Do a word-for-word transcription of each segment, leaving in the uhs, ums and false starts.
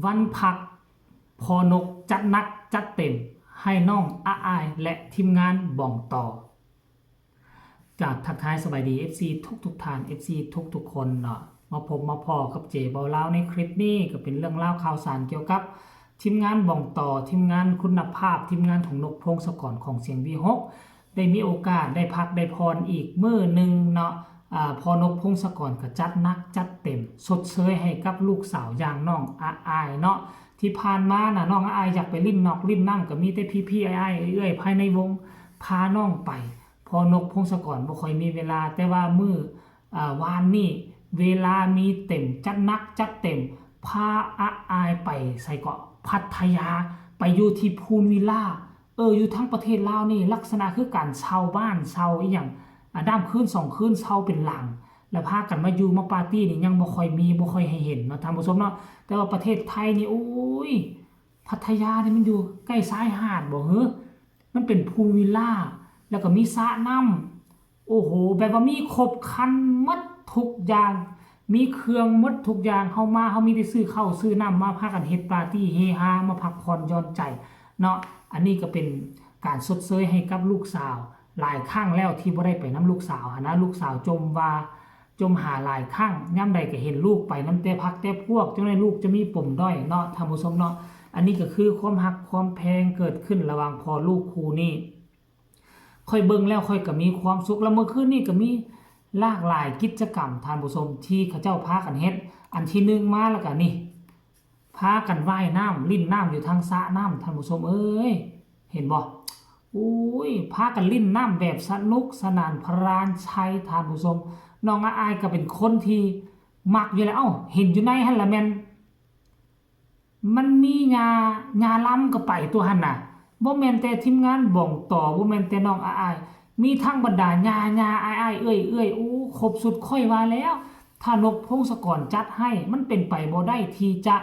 วันพัก พ่อนกจัดหนักจัดเต็ม ให้น้องอาอายและทีมงานบ่องต่อ กราบทักทายสบายดี เอฟซี ทุกทุกๆท่าน เอฟซี ทุกทุกๆคนเนาะ มาพบมาพ้อกับเจเบาลาวในคลิปนี้ ก็เป็นเรื่องราวข่าวสารเกี่ยวกับทีมงานบ่องต่อ ทีมงานคุณภาพ ทีมงานของนกพงศกรของเสียงวีหก ได้มีโอกาสได้พักได้ผ่อนอีกมื้อหนึ่งเนาะ อ่า พ่อนกพงศกรก็จัดหนักจัดเต็ม ชดเชยให้กับลูกสาวอย่างน้องอาอายเนาะ ที่ผ่านมาน่ะน้องอาอายอยากไปเล่นนอกเล่นน้ำ ก็มีแต่พี่ๆ อ้ายๆ เอื้อยๆ ภายในวงพาน้องไป พ่อนกพงศกรบ่ค่อยมีเวลา แต่ว่ามื้อ อ่า วานนี้เวลามีเต็ม จัดหนักจัดเต็ม พาอาอายไปไสเกาะ พัทยา ไปอยู่ที่พูลวิลล่า เออ อยู่ทางประเทศลาวนี่ลักษณะคือการเช่าบ้านเช่าอีหยัง อ่า ด้ามคืนสองคืนเช่าเป็นหลัง แล้วพากันมาอยู่มาปาร์ตี้นี่ยังบ่ค่อยมี บ่ค่อยให้เห็นเนาะท่านผู้ชมเนาะ แต่ว่าประเทศไทยนี่ โอ้ย พัทยานี่มันอยู่ใกล้ชายหาดบ่เหรอ มันเป็นพูลวิลล่า แล้วก็มีสระน้ำ โอ้โห แบบว่ามีครบครันหมดทุกอย่าง มีเครื่องหมดทุกอย่าง เฮามา เฮามีแต่ซื้อข้าวซื้อน้ำมาพากันเฮ็ดปาร์ตี้เฮฮา มาพักผ่อนหย่อนใจเนาะ อันนี้ก็เป็นการชดเชยให้กับลูกสาว หลายครั้งแล้วที่บ่ได้ไปนำลูกสาวหั้นนะ ลูกสาวจ่มว่า จ่มหาหลายครั้ง ยามใดก็เห็นลูกไปนำแต่พรรคแต่พวก จั่งใดลูกจะมีปมด้อยเนาะท่านผู้ชมเนาะ อันนี้ก็คือความฮักความแพงเกิดขึ้นระหว่างพ่อลูกคู่นี้ ข้อยเบิ่งแล้วข้อยก็มีความสุข แล้วเมื่อคืนนี้ก็มีหลากหลายกิจกรรมท่านผู้ชม ที่เขาเจ้าพากันเฮ็ด อันที่หนึ่งมาแล้วก็นี่ พากันว่ายน้ำ เล่นน้ำอยู่ทางสระน้ำ ท่านผู้ชมเอ้ย เห็นบ่ โอ้ย พากันเล่นน้ำแบบสนุกสนานพรานชัย ท่านผู้ชม น้องอาอายก็เป็นคนที่มักอยู่แล้ว เอ้า เห็นอยู่ในหั้นละแม่น มันมีย่า ย่าลำก็ไปตัวหั้นน่ะ บ่แม่นแต่ทีมงานบ่องต่อ บ่แม่นแต่น้องอาอาย มีทั้งบรรดาย่า ย่า อ้าย อ้าย เอื้อย เอื้อย โอ้ ครบสุด ข้อยว่าแล้ว ถ้านกพงศกรจัดให้ มันเป็นไปบ่ได้ที่จะ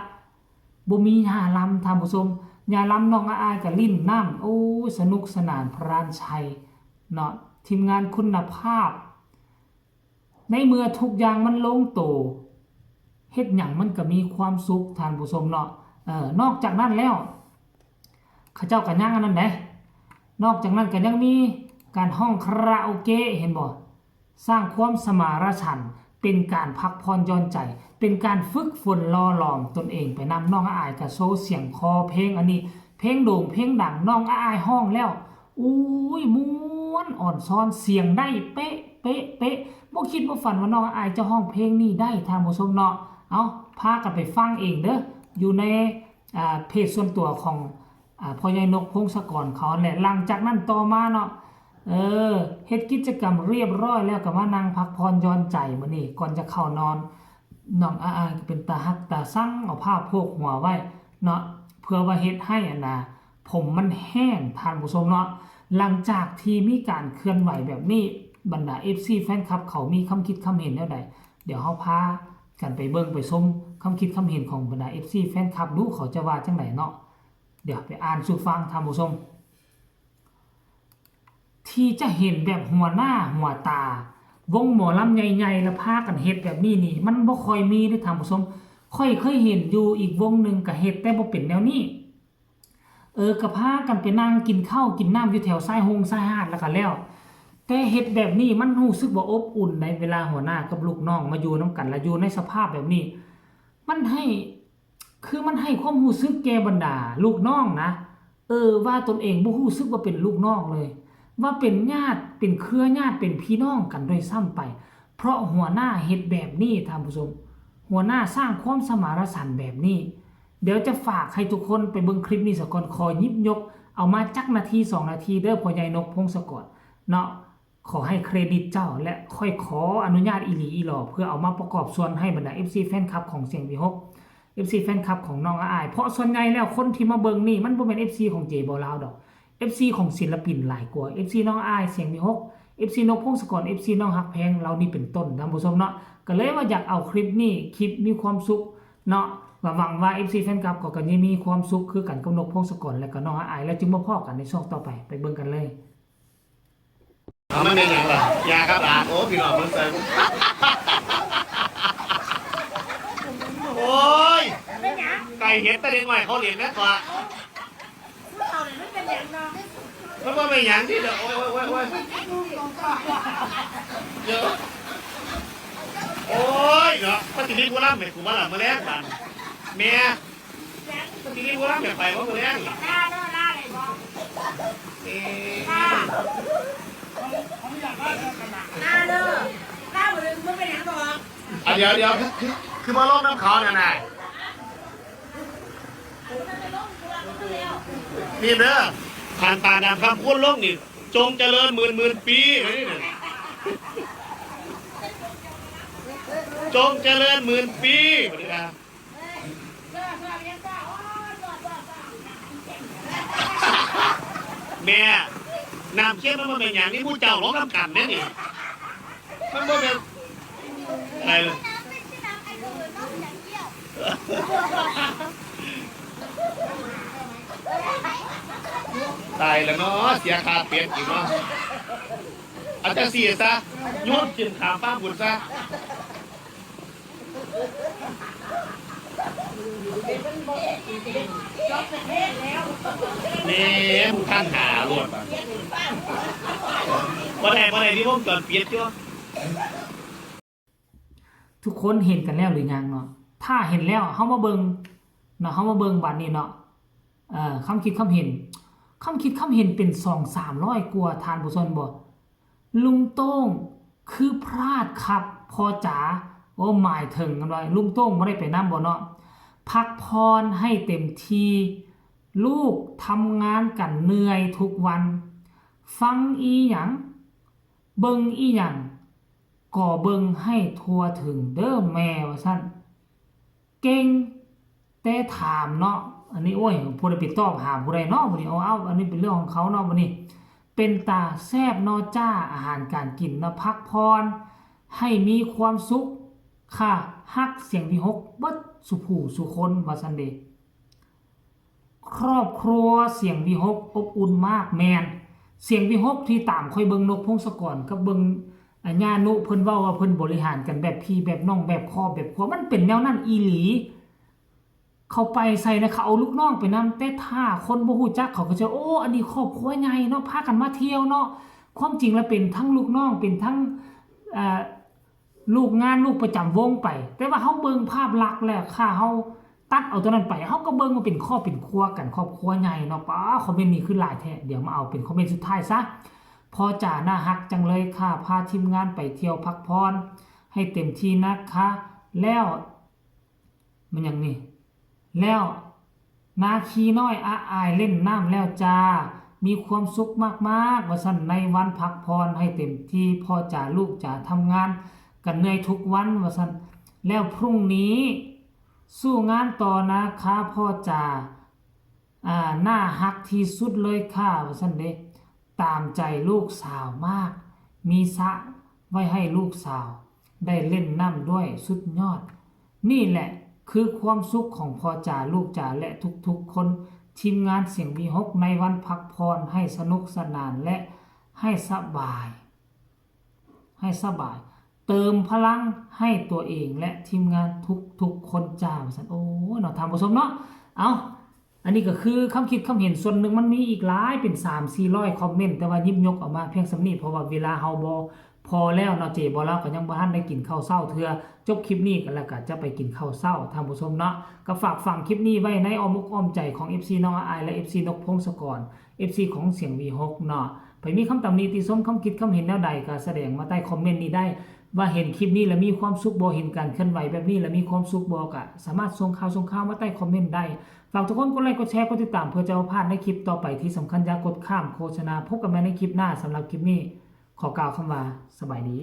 บ่มีย่าลำ ท่านผู้ชม ย่าลำ น้องอาอายก็เล่นน้ำ โอ้ สนุกสนานพรานชัยเนาะ ทีมงานคุณภาพ ในเมื่อทุกอย่างมันลงโต เฮ็ดหยังมันก็มีความสุข ท่านผู้ชมเนาะ เออ นอกจากนั้นแล้ว เขาเจ้าก็ยังอันนั้นเด้ นอกจากนั้นก็ยังมีการฮ้องคาราโอเกะ เห็นบ่ สร้างความสมานฉันท์ เป็นการพักผ่อนหย่อนใจ เป็นการฝึกฝนหล่อหลอมตนเองไปนำ น้องอาอายก็โชว์เสียงคอเพลงอันนี้ เพลงโด่งเพลงดัง น้องอาอายฮ้องแล้ว อุ้ย ม่วนอ่อนซ้อน เสียงได้เป๊ะ เป๊ะ เป๊ะ บ่คิดบ่ฝันว่าน้องอาอายจะฮ้องเพลงนี้ได้ ท่านผู้ชมเนาะ เอา พากันไปฟังเองเด้อ อยู่ใน อ่า เพจส่วนตัวของ อ่า พ่อใหญ่นกพงศกรเขาแหละ หลังจากนั้นต่อมาเนาะ เออ เฮ็ดกิจกรรมเรียบร้อยแล้วก็มานั่งพักผ่อนหย่อนใจมื้อนี้ ก่อนจะเข้านอน น้องอาอายก็เป็นตาฮักตาซัง เอาผ้าโพกหัวไว้เนาะ เพื่อว่าเฮ็ดให้อันน่ะ ผมมันแห้ง ท่านผู้ชมเนาะ หลังจากที่มีการเคลื่อนไหวแบบนี้ บรรดา เอฟซี แฟนคลับเขามีความคิดความเห็นแนวใด เดี๋ยวเฮาพากันไปเบิ่งไปชมความคิดความเห็นของบรรดา เอฟซี แฟนคลับ ดูเขาจะว่าจั่งใดเนาะ เดี๋ยวไปอ่านสู่ฟัง ท่านผู้ชม ที่จะเห็นแบบหัวหน้าหัวตา วงหมอลำใหญ่ๆ แล้วพากันเฮ็ดแบบนี้นี่ มันบ่ค่อยมีเด้อท่านผู้ชม ข้อยเคยเห็นอยู่อีกวงหนึ่งก็เฮ็ดแต่บ่เป็นแนวนี้ เออ ก็พากันไปนั่งกินข้าวกินน้ำอยู่แถวชายฮงชายหาดแล้วก็แล้ว แต่เฮ็ดแบบนี้มันรู้สึกว่าอบอุ่นในเวลาหัวหน้ากับลูกน้องมาอยู่นำกัน แล้วอยู่ในสภาพแบบนี้ มันให้ คือมันให้ความรู้สึกแก่บรรดาลูกน้องนะ เออ ว่าตนเองบ่รู้สึกว่าเป็นลูกน้องเลย ว่าเป็นญาติ เป็นเครือญาติ เป็นพี่น้องกันด้วยซ้ำไป เพราะหัวหน้าเฮ็ดแบบนี้ ท่านผู้ชม หัวหน้าสร้างความสมานฉันท์แบบนี้ เดี๋ยวจะฝากให้ทุกคนไปเบิ่งคลิปนี้ซะก่อน ขอหยิบยกเอามาจักนาทีสองนาทีเด้อ พ่อใหญ่นกพงศกร เนาะ ขอให้เครดิตเจ้า และข้อยขออนุญาตอีหลีอีหลอ เพื่อเอามาประกอบส่วนให้บรรดา เอฟซี แฟนคลับของเสียงวีหก เอฟซี แฟนคลับของน้องอาอาย เพราะส่วนใหญ่แล้วคนที่มาเบิ่งนี่มันบ่แม่น เอฟซี ของเจเบาลาวดอก เอฟซี ของศิลปินหลายกว่า เอฟซี น้องอาอายเสียงวีหก เอฟซี นกพงศกร เอฟซี น้องฮักแพง เหล่านี้เป็นต้น ท่านผู้ชมเนาะ ก็เลยว่าอยากเอาคลิปนี้ คลิปมีความสุขเนาะ ก็หวังว่า เอฟซี แฟนคลับเขาก็จะมีความสุขคือกันกับนกพงศกร และก็น้องอาอาย แล้วจึงมาพ้อกันในช่วงต่อไป ไปเบิ่งกันเลย เอามันเป็นหยังล่ะ ยาครับอ่าน โอ้ พี่น้องเพิ่นใส่ โอ้ย เป็นหยัง ไก่ ไอ้เห็นแต่เด็กน้อยเขาเล่นนะก่อน ผู้เฒ่าเนี่ยมันเป็นหยังเนาะ มันบ่เป็นหยังที่เด้อ โอ้ยโอ้ยโอ้ยโอ้ยเดี๋ยวโอ้ยเนาะมันสิมีผู้รับให้กูบ่ล่ะมื้อแลงบัดแม่มันสิมีผู้รับให้ไปบ่มื้อแลงนี่ ล่าเด้อล่าได้บ่ เอ๊ะ ล่าล่าเด้อล่าบ่ได้มันเป็นหยังบ่ อ่ะเดี๋ยวเดี๋ยวคือคือคือมาลบน้ำเขาเนี่ยนะนี่เด้อผ่านตาดำคำพูดลงนี่ จงเจริญหมื่นหมื่นปีนี่นะจงเจริญหมื่นปีนี่นะแม่น้ำเค็มมันบ่เป็นหยังนี่ผู้เจ้าร้องนำกันเนี่ยนี่มันบ่เป็นอะไรเลย ตายแล้วเนาะเสียค่าเป็ดอีกเนาะเอาจังซี่ซะโยนขึ้นข้ามฟากพุ้นซะนี่มึงท่านหาโลดบัดบ่ได้บ่ได้นี่วงจรปิดอยู่ ทุกคนเห็นกันแล้วหรือยังเนาะ ถ้าเห็นแล้วเฮามาเบิ่งเนาะ เฮามาเบิ่งบัดนี้เนาะ เอ่อ คำคิดคำเห็น คำคิดคำเห็นเป็นสองสามร้อยกว่า ท่านผู้ชมบ่ ลุงโต้งคือพลาดครับ พ่อจ๋า โอ้ หมายถึงกันว่า ลุงโต้งบ่ได้ไปนำบ่เนาะ พักผ่อนให้เต็มที่ ลูกทำงานกันเหนื่อยทุกวัน ฟังอีหยัง เบิ่งอีหยัง ก็เบิ่งให้ทั่วถึงเด้อแม่ ว่าซั่น เก่ง แต่ถามเนาะ อันนี้ โอ้ย ผู้ใดไปตอบหาผู้ใดเนาะ บัดนี้ เอา เอา อันนี้เป็นเรื่องของเขาเนาะ บัดนี้ เป็นตาแซ่บเนาะจ้า อาหารการกินเนาะ พักผ่อน ให้มีความสุข ค่ะ ฮักเสียงวิหกเบิดสู่ผู้สู่คน ว่าซั่นเด้ ครอบครัวเสียงวิหกอบอุ่นมาก แม่น เสียงวิหกที่ตามข้อยเบิ่งนกพงศกรกับเบิ่ง อ่า ย่านุ เพิ่นเว้าว่าเพิ่นบริหารกันแบบพี่แบบน้องแบบครอบแบบครัว มันเป็นแนวนั้นอีหลี เขาไปไสนะ เขาเอาลูกน้องไปนำ แต่ถ้าคนบ่ฮู้จักเขาก็จะ โอ้ อันนี้ครอบครัวใหญ่เนาะ พากันมาเที่ยวเนาะ ความจริงแล้วเป็นทั้งลูกน้อง เป็นทั้ง อ่า ลูกงาน ลูกประจำวงไป แต่ว่าเฮาเบิ่งภาพลักษณ์แล้ว ถ้าเฮาตัดเอาตัวนั้นไป เฮาก็เบิ่งว่าเป็นครอบเป็นครัวกัน ครอบครัวใหญ่เนาะ ป๊า คอมเมนต์นี้คือหลายแท้ เดี๋ยวมาเอาเป็นคอมเมนต์สุดท้ายซะ พ่อจ๋าน่าฮักจังเลยค่ะ พาทีมงานไปเที่ยวพักผ่อนให้เต็มที่นะคะ แล้ว มันหยังนี่ แล้ว นาคีน้อยอะอายเล่นน้ำแล้วจ้า มีความสุขมากๆ ว่าซั่น ในวันพักผ่อนให้เต็มที่ พ่อจ๋าลูกจ๋าทำงานกันเหนื่อยทุกวัน ว่าซั่น แล้วพรุ่งนี้สู้งานต่อนะคะพ่อจ๋า อ่า น่าฮักที่สุดเลยค่ะ ว่าซั่นเด้ ตามใจลูกสาวมาก มีสระไว้ให้ลูกสาวได้เล่นน้ำด้วย สุดยอด นี่แหละคือความสุขของพ่อจ๋าลูกจ๋าและทุกๆคน ทีมงานเสียงวีหกในวันพักผ่อนให้สนุกสนานและให้สบาย ให้สบาย เติมพลังให้ตัวเองและทีมงานทุกๆคนจ้า ว่าซั่น โอ้ยเนาะ ท่านผู้ชมเนาะ เอา อันนี้ก็คือคำคิดคำเห็นส่วนหนึ่ง มันมีอีกหลายเป็นสามสี่ร้อยคอมเมนต์ แต่ว่าหยิบยกออกมาเพียงส่ำนี้ เพราะว่าเวลาเฮาบ่พอแล้วเนาะ เจบ่าวลาวก็ยังบ่ทันได้กินข้าวเช้าเทื่อ จบคลิปนี้ก็แล้วก็จะไปกินข้าวเช้า ท่านผู้ชมเนาะ ก็ฝากฝังคลิปนี้ไว้ในอ้อมอกอ้อมใจของ เอฟซี น้องอายและ เอฟซี นกพงศกร เอฟซี ของเสียงวีหกเนาะ ไผมีคำตำหนิติชม คำคิดคำเห็นแนวใดก็แสดงมาใต้คอมเมนต์นี้ได้ ว่าเห็นคลิปนี้แล้วมีความสุขบ่ เห็นการเคลื่อนไหวแบบนี้แล้วมีความสุขบ่ ก็สามารถส่งข่าวส่งข่าวมาใต้คอมเมนต์ได้ ฝากทุกคนกดไลค์กดแชร์กดติดตามเพื่อจะบ่พลาดในคลิปต่อไป ที่สำคัญอย่ากดข้ามโฆษณา พบกันใหม่ในคลิปหน้า สำหรับคลิปนี้ขอกล่าวคำว่าสบายดี